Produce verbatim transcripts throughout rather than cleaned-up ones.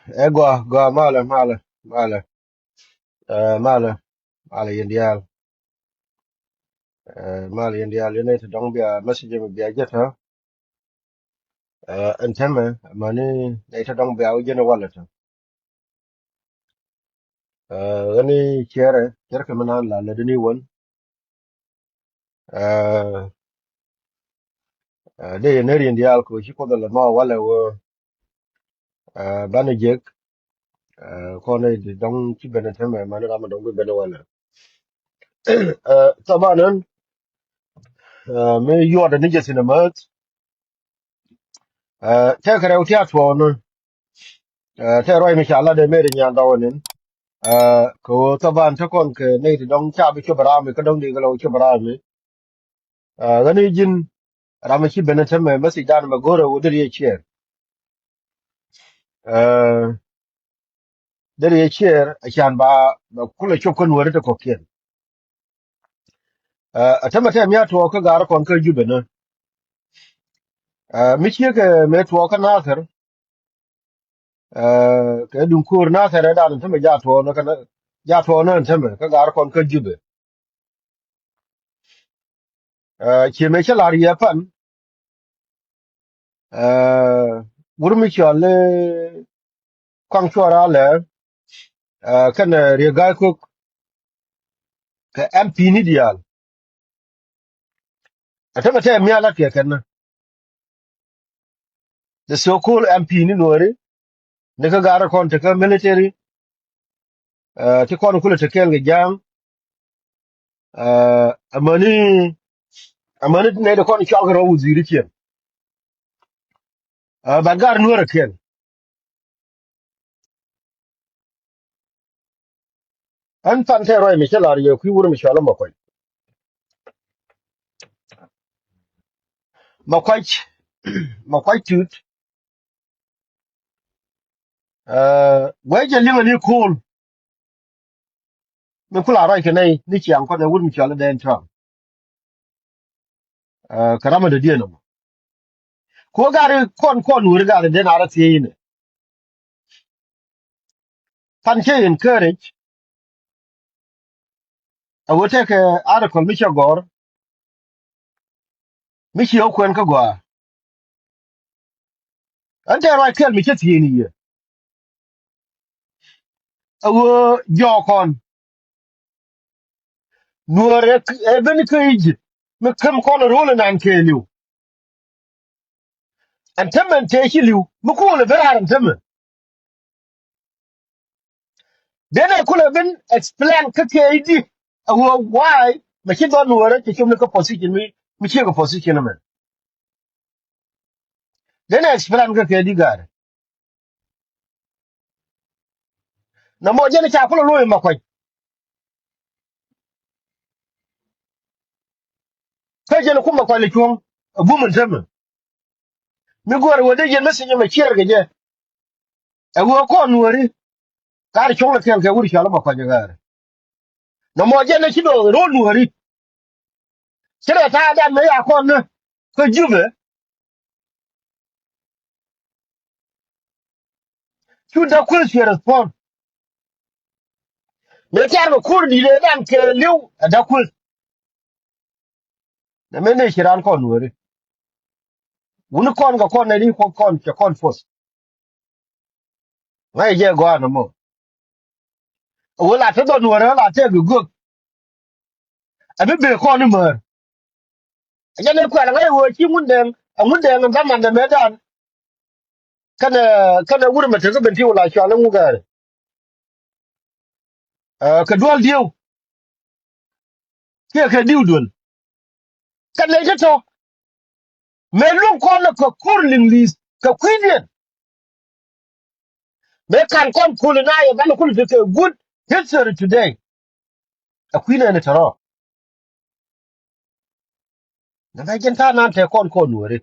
Ɛ gɔaa, gɔaa, malɛ, malɛ, malɛ. Ɛ, malɛ, malɛ yɛn diaal. Ɛ, malɛ yɛn diaal, yɛn nɛy ti dɔ̱ŋ bia message mi bia jɛ tɔ. Ɛ, ɛn tɛmɛ, mani nɛy ti dɔ̱ŋ bia wä jɛn walɛ tɔ. Ɛ, ɣän i̱ ciɛrɛ, ciɛrɛ kɛ mi naan la lɛ duni wän. Ɛ, ɛ, dee yɛn nɛr yɛn diaal kɛ ɣöö ci Kuoth ɛ lɛ ma walɛ ɣöö, ɛ, banɛ jek, ɛ, kɔn nɛy ti dɔ̱ŋ ci ben ɛ tɛmɛ, mani ram mi dɔ̱ŋ bi ben ɛ walɛ. Ɛ, thaban ɛn, ɛ, mi yuɔt ɛ ni jɛ thin ɛ mäth. Ɛ, tɛkɛ rɛw ti a tuɔɔk ni. Ɛ, tɛ ruac mi ca lat ɛ Mary Nyan Dɔw ɛ nin. Ɛ, kɛ ɣöö thaban te kɔn kɛ nɛy ti dɔ̱ŋ ca bi cop ram mi kä dɔ̱ŋ di kɛ lɔ cop ram mi. Ɛ, ɣän i̱ ji̱n ram mi ci ben ɛ tɛmɛ message dan mɛ go̱rɛ ɣöö deri yɛ ciɛɛr. Ɛ, deri yɛ ciɛɛr a can ba, ba kulɛ cop kä Nuääri ti kɔ̱kiɛn. Ɛ, a tämɛ tɛm ya tuɔɔk kä gaari kɔn kä Jubɛ ni. Ɛ, mi ciekɛ mëë tuɔɔk kä Nathir. Ɛ, kɛ duŋ ko̱o̱r Nathir ɛ dan tämɛ ja tuɔɔk ni kä na, ja tuɔɔk ni tämɛ kä gaari kɔn kä Jubɛ. Ɛ, ciɛ mëë cä la̱r yɛ pan. Ɛ, wur mi cɔal i̱ Kɔaŋ Cuɔr Alɛ, ɛ, kɛnɛ Riek Gai Kok kɛ M P ni diaal. Ɛ tämɛ tɛ mia̱a̱ la kiɛ kɛn ni. The so-called M P ni Nuääri, ni kä gaari kɔn te kä military, ɛ, ti kɔn kulɛ te kɛɛl kɛ ja̱a̱ŋ. Ɛ, amäni, amäni nɛy ti kɔn cɔal kɛ rɔ wudhi̱i̱ri kiɛn. Ɛ, but gaari Nuäärä kiɛn. Ɛn pan tɛ ruac mi cä la̱r yɛ kui̱ wur mi cɔal i̱ Makuac. Makuac, Makuac Tut. Ɛ, guɛc jɛ liŋä ni ko̱o̱l. Mi kula ruac kɛ nɛy ni ciaŋ kɔn ɛ wur mi cɔal i̱ Dɛn Tɔ̱a̱ŋ. Ɛ, kɛ ram mi dɔ̱diɛn ɛmɔ. Ku ɣä gari kɔn kɔn wuri gari den a rɔ thiec inɛ. Pan cä encourage. A wä tekɛ article mi cä gɔr. Mi ci ɣä kuɛn kä gɔaa. Ɛn tɛ ruac kɛl mi cä thiec ni yɛ. A wä jɔɔk kɔn. Nuäär ɛ, ɛ ben kä Egypt mi käm kɔn ro̱l inan kɛɛliw. Ɛn tämɛ ɛn tëë ci li̱w mi ko̱o̱l ɛ ben raar ɛn tämɛ. Denɛ kulɛ ben explain kä kɛ i̱di. A wä why mɛ ci dhɔl Nuäärä cɛ cop ni kä position mi, mi ciek ɛ position ɛmɛ. Denɛ explain kä kɛ i̱di gaari. Nɔmɔ jɛn ca kulɛ lo̱c Makuac. Kä jɛn kum Makuac lɛ cuɔ̱ŋ a bum ɛn tämɛ. Mi guɔ̱r wä dee jɛn message mɛ ciɛɛr kɛ jɛ. Ɛ wä kɔn Nuääri. Kar cuɔ̱ŋ lɛ kɛl kɛ wur cɔal i̱ Makuac ɛ gaari. Nɔmɔ jɛn ci dɔɔk ro̱l Nuääri. Ci rɛ ta̱a̱ dan mɛ ya kɔn ni kä Jubɛ. Cu Da̱k Kueth ci respond. Mëë tɛ̈r kɛ ko̱r di̱t ëëdan kɛɛliw ɛ Da̱k Kueth. Nɛ mëë nɛ ci raan kɔn Nuääri. Wuni kɔn kɛ kɔn nɛ di kɔn kɔn cɛ kɔn force. Ŋa̱c jɛ gɔaa nɔmɔ. Ɛ wee la te dhɔl Nuäärä la tɛk kɛ gök. Ɛ bi bëë kɔn i̱ määr. Ɛ jɛn i̱ kuɛl ŋa̱c ɛ wee ci Ŋundɛŋ, ɛ Ŋundɛŋ in dhamandɛ mëëdan. Kɛnɛ, kɛnɛ wut ɛmɛ te kä ben ti wä la cɔal i̱ Ŋugɛɛri. Ɛ, kɛ dual dieu. Kiɛ kɛ diu duel. Kɛ nɛy ti tɔ̱. Mëë luäŋ kɔn ɛ kɛ ko̱r liŋ li̱th kɛ kui̱diɛn. Mëë ka̱n kɔn ko̱l ina yɛ banɛ kulɛ tekɛ good history today. Ɛ kui̱ nɛɛni te rɔ. Nɛmɛ jɛn ta̱a̱ nan te kɔn kɔn Nuääri.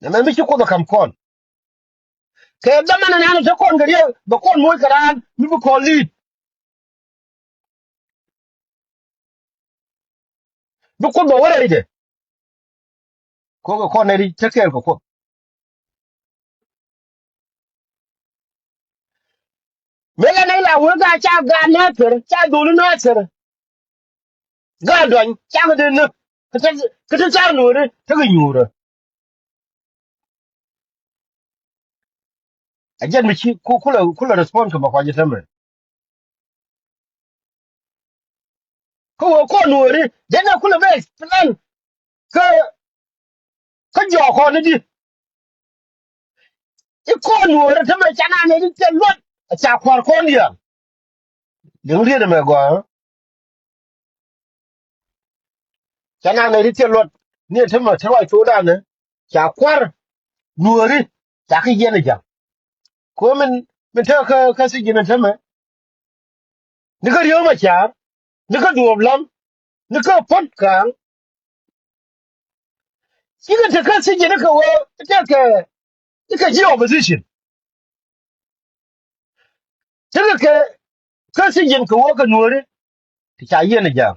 Nɛmɛ mi ci Kuoth ɛ ka̱m kɔn. Kɛ dämanɛ nan te kɔn kɛ riɛk bɛ kɔn moc kɛ raan mi bi kɔn li̱i̱t. Bi Kuoth bɛ wä rɛydɛ. Kɔkɛ kɔn nɛ ri te kɛɛl kɛ Kuoth. Mëë la nɛy la wee ka ca gaat Nathir, ca dholi Nathir. Gaat Duany, cakɛ dee näk. Kä te, kä te tha̱a̱ŋ Nuääri tekɛ nyuurä. A jɛn mi ci ku, kulɛ, kulɛ respond kɛ ma kuac tämɛ. Kä wee kɔn Nuääri, dee nɛ kulɛ bɛ plan. Kä, kä jɔɔk kɔn i̱di. I̱ kɔn Nuääri tämɛ ca nɛy ti thil luɔt, a ca kua̱r kɔn diaal. Liŋ riet ɛmɛ gɔaa. Ca nɛy ti thil luɔt ni tämɛ te ruac thokdan ɛ ca kua̱r Nuääri, ca kɛ yiɛn ɛ ja̱ŋ. Kɛ ɣöö min, min te kä, kä thi̱ji̱n ɛ tämɛ. Ni kä Riek Macar, ni kä Duɔ̱ɔ̱p Lam, ni kä Puɔ̱t Ka̱a̱ŋ. Cikɛ te kä thi̱ji̱n kɛ ɣöö, tekɛ, tekɛ ji̱ opposition. Tekɛ kɛ, kä thi̱ji̱n kɛ ɣöö kɛ Nuääri, ti ca yiɛn ɛ ja̱a̱ŋ.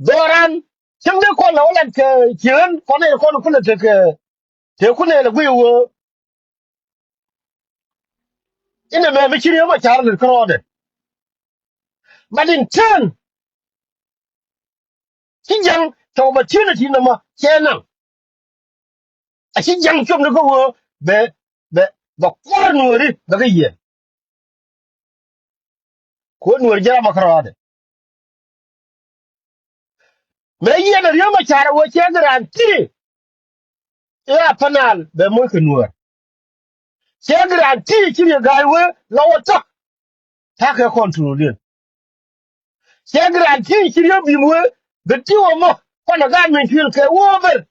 Dhɔran, cäŋ dee kɔn la wä lat kɛ cieen, kɔn ɛ kɔn kulɛ tekɛ, te kunɛ lɛ guiy ɣöö. Inɛ mɛ mi ci Riek Macar lät kärɔɔdɛ. But in turn, ci ja̱ŋ tɔk opportunity nɔmɔ cɛ naŋ. A ci ja̱ŋ cop ni kä ɣöö bɛ, bɛ, bɛ kua̱r Nuääri bɛ kä yiɛn. Ku Nuäär jɛ ram a kärɔɔdɛ. Mëë yiɛn a Riek Macar a ɣöö cɛ guarantee. I̱ a panal bɛ moc kɛ Nuäär. Cɛ guarantee ci Riek Ga̱a̱c wee la wä tɔk. Ta̱kɛ control diɛn. Cɛ guarantee ci Riek Bim wee bɛ ti wä mɔ kɔn a gaat min cuil kɛ wä ber.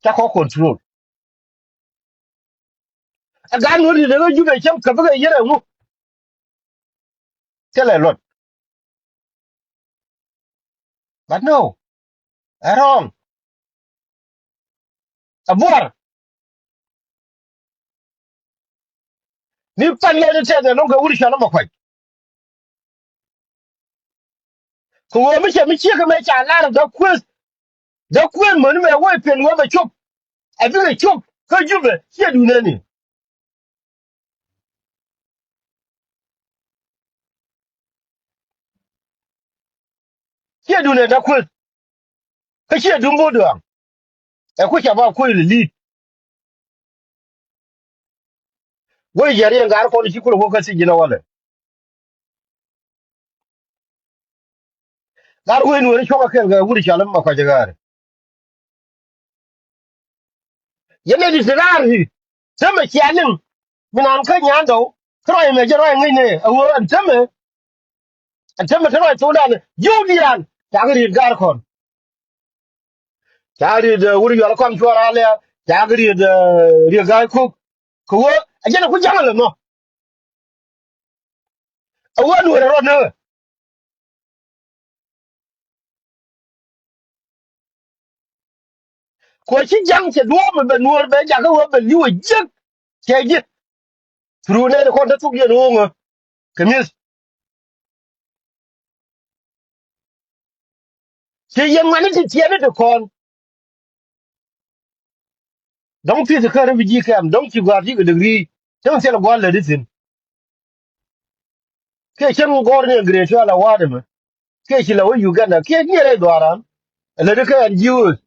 Ca kɔ control. A gaat Nuäär ti dee kä Jubɛ cäŋ kä bikɛ yɛrɛ ŋu. Thilɛ luɔt. But no. Ɛ wrong. A buar. Ni pan lɛ ni tɛth ɛ lo̱ŋ kɛ wut cɔl ma kuac. Kɛ ɣöö mi cɛ mi ciek kɛ mɛ ca lar dä kueth. Dä kueth mäni mɛ wä i̱ pen wä bɛ cop. Ɛ bikɛ cop kä Jubɛ ciɛ duundɛ ni. Ciɛ duundɛ dä kueth. Kä ciɛ duun bo̱o̱ duaŋ. Ɛ ku ca ba kuec lɛ li̱i̱t. Wec yɛr yɛn gat kɔn ci kulɛ wä kä thiec ji̱n ɛ walɛ. Gat wec Nuäär cuɔ̱ŋ ɛ kɛl kɛ wut cɔl ma kuac ɛ ɣaar. Yɛn ɛ di̱t ti raar i̱ tämɛ cia liŋ. Mi naan kä nyandɔw kä ruac ɛmɛ jɛ ruac ŋäcnɛ ɛ ɣöö ɛn tämɛ. Ɛn tämɛ te ruac thokdan ji̱ wä diaal cakɛ riet gaar kɔn. Cakɛ riet wur yual kɔn cuɔr alɛ cakɛ riet riet ga̱a̱c ko̱k. Kɛ ɣöö ɛ jɛn ɛ ku ja̱ŋ ɛlɛ mɔ. Ɛ ɣöö Nuäär ɛ rɔ näk ɛ. Kɛ ɣöö ci ja̱ŋ cɛ duɔ̱ɔ̱p mi bɛ Nuäär bɛ jakä ɣöö bɛ li̱w ɛ jiäk. Cɛ ji̱ through nɛy ti kɔn te thuk yɛn ɣööŋä kɛ mi̱eth. Ci yɛn ŋuani ti tiɛɛni ti kɔn. Dɔ̱ŋ pi̱th kä refugee camp dɔ̱ŋ ci gua̱a̱r cikɛ degree cäŋ thil gua̱a̱r lätdi thi̱n. Kiɛ cäŋ gɔ̱r ni ɛ grade twelve a wa̱a̱t ɛmɛ. Kiɛ ci lɛ wä Uganda kiɛ ni rɛy dhuaaran. Ɛ lätdi kä N G Os.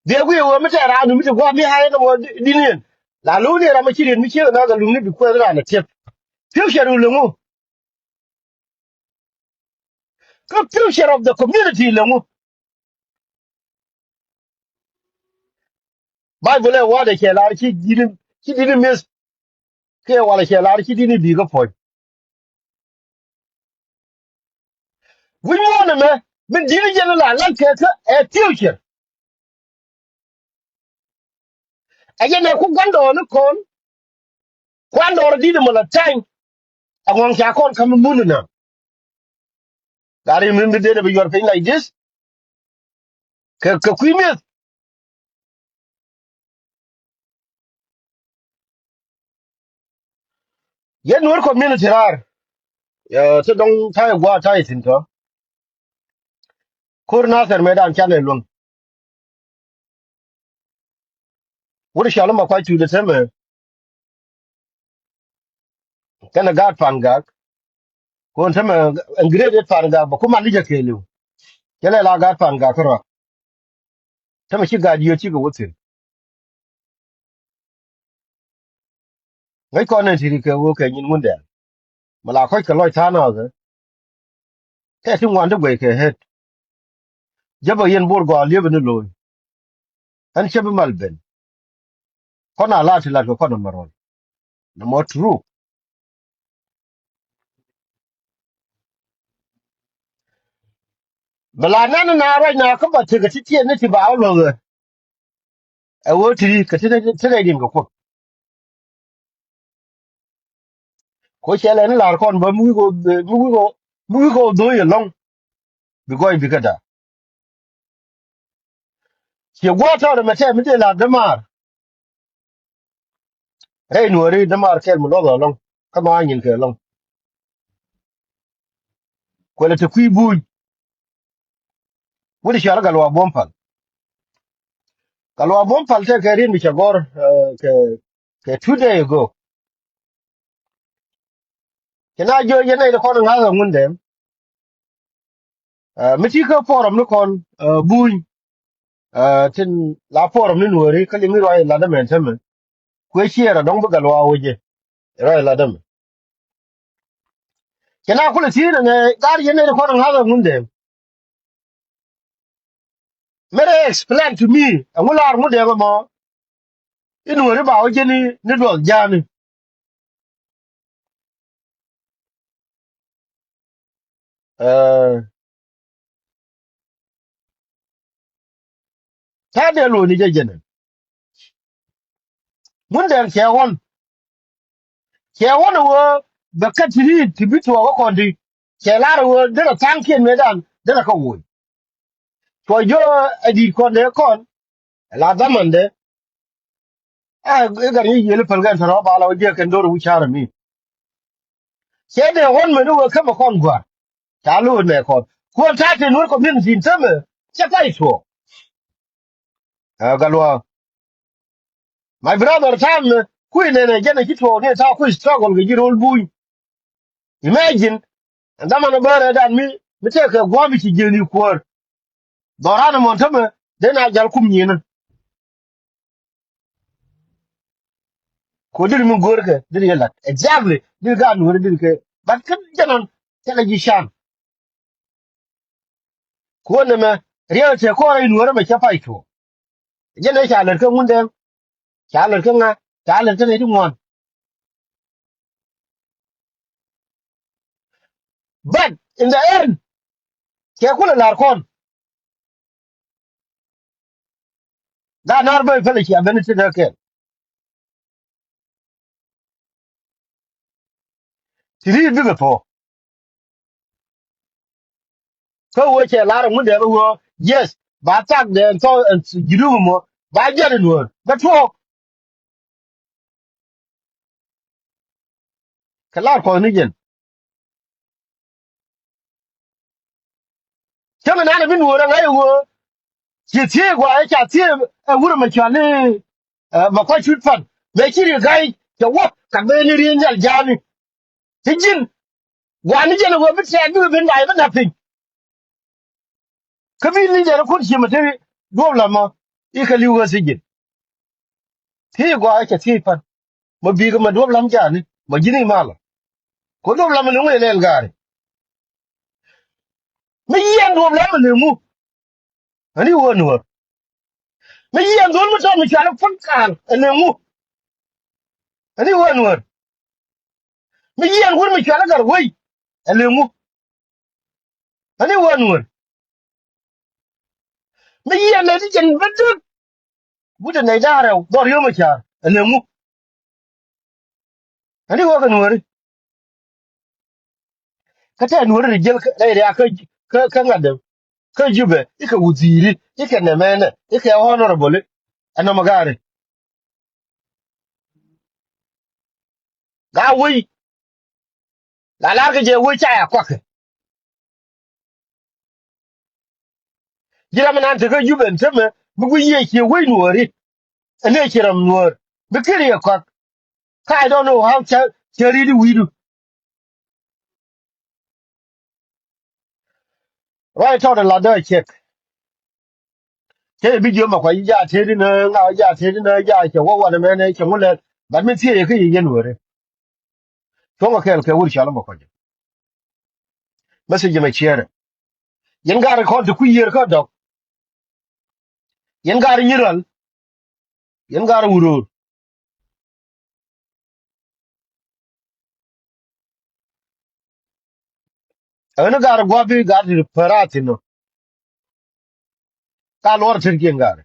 Dhiɛ guiy wee mi tɛɛr raan mi ti gua̱a̱r mi ha̱a̱c ɛn ɛmɔ di̱n yɛn. La lo̱w ni ram mi ci riet mi ciek ɛn a kɛ lum ni bi kuɛth raan ɛ tiɛp. Future wul ɛŋu. Kä future of the community lɛ ŋu. Bible ɛ wa̱a̱dɛ cɛ lar ci di̱t ci di̱t mi̱eth. Kiɛ walɛ cɛ lar ci di̱t bi kä puɔ̱ny. Wi̱c muɔ̱ɔ̱n ɛmɛ min di̱t jɛn la la̱t kɛ kä ɛ future. Ɛ jɛn ɛ ku gua̱ndɔɔŋni kɔn. Kuan dɔɔr di̱t mɔ la tany. Aŋɔ̱ŋ ca kɔn ka̱m mun na. Gari mi mi dee ni bi yuɔr piny like this. Kɛ kɛ kui̱ mi̱eth. Yɛn Nuäär community raar. Yɛ ti dɔŋ ta̱yɛ gua̱a̱ ta̱yɛ thi̱n tɔ. Ko̱r Nathir mëë dan canɛ luäŋ. Wut cɔl ma kuac tuut ɛ tämɛ. Kɛnɛ gaat Pan Gak. Kun tämɛ ɛn grade eight Pan Gak bɛ ku man ni jɛ kɛɛliw. Cɛ lɛ la gaat Pan Gak kärɔa. Tämɛ ci gaat yio̱o̱t cikɛ wä thi̱n. Ŋäc kɔn ɛn ti̱ti̱ kɛ ɣöö kɛ nyin Ŋundɛŋ. Mi la kɔc kɛ lɔc tha̱a̱ŋ naath ɛ. Tɛ ti ŋuan ti guɛc kɛ ɣet. Jäpɛ yɛn Bor gɔaa liepɛ ni lo̱o̱ny. Ɣän cä bi mal ben. Kɔn a la ti lat kɛ kɔn a mɛ rɔl. Nɛ mɔ truk. Bɛ la nɛn na ruac na kä ba tekɛ ti tiɛɛn ni ti ba wä luɔ̱th ɛ. Ɛ ɣöö ti ri kɛ ti rɛy di̱n kɛ Kuoth. Ko cɛ lɛ ni la̱r kɔn bä mi wi̱i̱ kɛ mi wi̱i̱ kɛ mi wi̱i̱ kɛ dhoi ɛlɔ̱ŋ. Bi gɔɔy bi kɛ da̱a̱. Ciɛ gua̱a̱r tɔɔrɛ mɛ tɛm mi dee la̱r dämaar. Rɛy nuɔ̱ɔ̱ri dämaar kɛl mi luɔth ɛlɔ̱ŋ. Kä ma nyin kɛ ɛlɔ̱ŋ. Kuɛlɛ te kui̱ buuny. Wut i̱ cɔal Gatluak Buɔ̱m Pal. Gatluak Buɔ̱m Pal tëë kɛ ri̱n mi cɛ gɔ̱r, eh, kɛ, kɛ two day ago. Cɛ na jiö yɛn nɛy ti kɔn ŋa̱th ɛ Ŋundɛŋ. Eh, mi ti kä forum ni kɔn, eh, buny. Eh, tin la forum ni nuɔri kä liŋ i̱ ruac lat dämɛ tämɛ. Kuɛ ciɛɛr a dɔ̱ŋ bi Gatluak wä jɛ. Ruac lat dämɛ. Cɛ na kulɛ thi̱n ɛŋɛ gar yɛn nɛy ti kɔn ŋa̱th ɛ Ŋundɛŋ. Mɛrɛ explain to me ɛŋu lar Ŋundɛŋ ɛmɔ. I̱ nuɔri ba wä jɛ ni, ni duɔth ja̱a̱ni. Eh, ta̱a̱ dee lo̱o̱ni jɛ jɛnɛ. Ŋundɛŋ cɛ ɣɔn. Cɛ ɣɔn ɛ ɣöö bɛ kä ti ri̱i̱t ti bi tuɔɔk kä kɔn ti. Cɛ lar ɛ ɣöö derɛ tha̱a̱ŋkiɛn mëëdan derɛ kä woc. Cuɔ jiö ɛ di̱i̱t kɔn dee kɔn. Ɛ la dhamandɛ. Ɛ i̱ gat ŋi̱ yiëël päl kɛn tɔ̱rɔ̱ bal ɛ wä jiäk kɛn do̱r ɛ wi̱c ca̱r ɛ mi. Cɛ dee ɣɔn mëë ni wee kämɛ kɔn gua̱a̱r. Ca lo̱o̱t nɛ kɔn kuɔn ta̱a̱ tin wä community in tämɛ. Cɛ pay tuɔɔk. Ɛ Gatluak. My brother, time kui̱ nɛnɛ jɛn a ci tuɔɔk ni ta̱a̱ kui̱ struggle kɛ ji̱ ro̱l buny. Imagine, ɛn dhaman a bäärɛ dan mi, mi tëëkɛ gua̱a̱m i̱ ci jiëni kuäär. Dhɔran ɛmɔ tämɛ, dee na jal kum nyienä. Ko diri mi go̱o̱rkɛ, diri yɛ lat. Exactly, diri gaat nuɔ̱ɔ̱rä diri kɛ. But kä jɛn ɔn, cɛ lɛ ji̱ can. Kuɔn nɛmɛ riɛk tɛ kɔrɛ i̱ nuɔ̱ɔ̱rä mɛ cɛ pay tuɔɔk. Jɛn ɛ ca lät kä Ŋundɛŋ. Ca lät kä ŋa, ca lät kä nɛy ti ŋuan. But in the end, cɛ kulɛ la̱r kɔn. Gat na̱r bä i̱ pälɛ cia ben i̱ ti dee kɛl. Ti ri̱i̱t bikɛ thuɔ̱k. Kä wee cɛ lar ɛŋu dee bä wee, yes, ba thak dee ɛn thɔk ɛn ji̱ duŋ mɔ ba jiɛn in wee bɛ tuɔɔk. Kɛ lar kɔn ni jɛn. Cäŋɛ nanɛ bi nuɔɔr ɛŋa yɛ ɣöö ci thiee gɔaa ɛ ca thiee ɛ wurɛ mɛ cɔal ni, ɛ, mɛ kɔc cut pan mɛ ci ri ga̱y cɛ wä kak ben ni riee nhial ja̱a̱ni. Ti ji̱n gua̱a̱ni jɛn ɛ ɣöö bi tɛɛk bikɛ ben da̱a̱c bi na̱k piny. Kä bi leader kun ci mɛ te duɔ̱p lamä i̱ kɛ li̱w ɣä thiec ji̱n. Thiec gɔaa cɛ thiec pan mɛ bi̱i̱ kɛ mɛ duɔ̱p lam ja̱a̱ni mɛ ji̱n i̱ malɔ. Kɛ duɔ̱p lam ɛ liŋu yɛ lɛl gaari. Mi yiɛn duɔ̱p lam ɛ liŋu. Ani wä nuɔ̱ɔ̱r. Mi yiɛn dhol mi tɔt mi cual i̱ pun kaal ɛ liŋu. Ani wä nuɔ̱ɔ̱r. Mi yiɛn wur mi cual i̱ gar wei ɛ liŋu. Ani wä nuɔ̱ɔ̱r. Mi yiɛn nɛy ti cɛn bä däk. Wut ɛ nɛy da̱ŋ rɛw dhɔr yio̱w mɛ ca̱a̱r ɛ liŋu. Ani wä kɛ nuɔ̱ɔ̱ri. Kä tɛ nuɔ̱ɔ̱ri ri jiäl rɛy riaak kä, kä, kä ŋa̱t däŋ. Kä Jubɛ i̱ kɛ wudhiiri i̱ kɛ nɛmɛnɛ i̱ kɛ honorable. Ɛnɔmɔ gaari. Gaa wei. La lar kɛ jɛ wei ca ya kuakɛ. Ji̱ ram nan tekä Jubɛ ɛn temɛ mi guiy yiëë cië wei nuɔɔri. Ɛn ëë ci ram nuäär bi kiri ɛ kɔak. Ka I don't know how cɛ cɛ ri̱t i̱ wi̱i̱du. Ruac tɔɔt ɛ latdä ɛ ciɛk. Cɛ bi jiöm ɛ kuac i̱ jaa tëëdi nä ŋa jaa tëëdi nä jaa cɛ wä wanɛ mɛnɛ cɛ ŋu lɛl. But mi thiee yɛ kä yɛ yɛn weri. Cuɔ̱ŋ ɛ kɛɛl kɛ wur cɔl ɛ mɛ kɔc. Message mɛ ciɛɛrɛ. Yɛn gaari kɔn ti kui̱ yiër kä dɔk. Yɛn gaari nyiral. Yɛn gaari wurur. Ɛn gaari gua̱pi gaari ti pärati nɔ. Ka luɔr tet kiɛn gaari.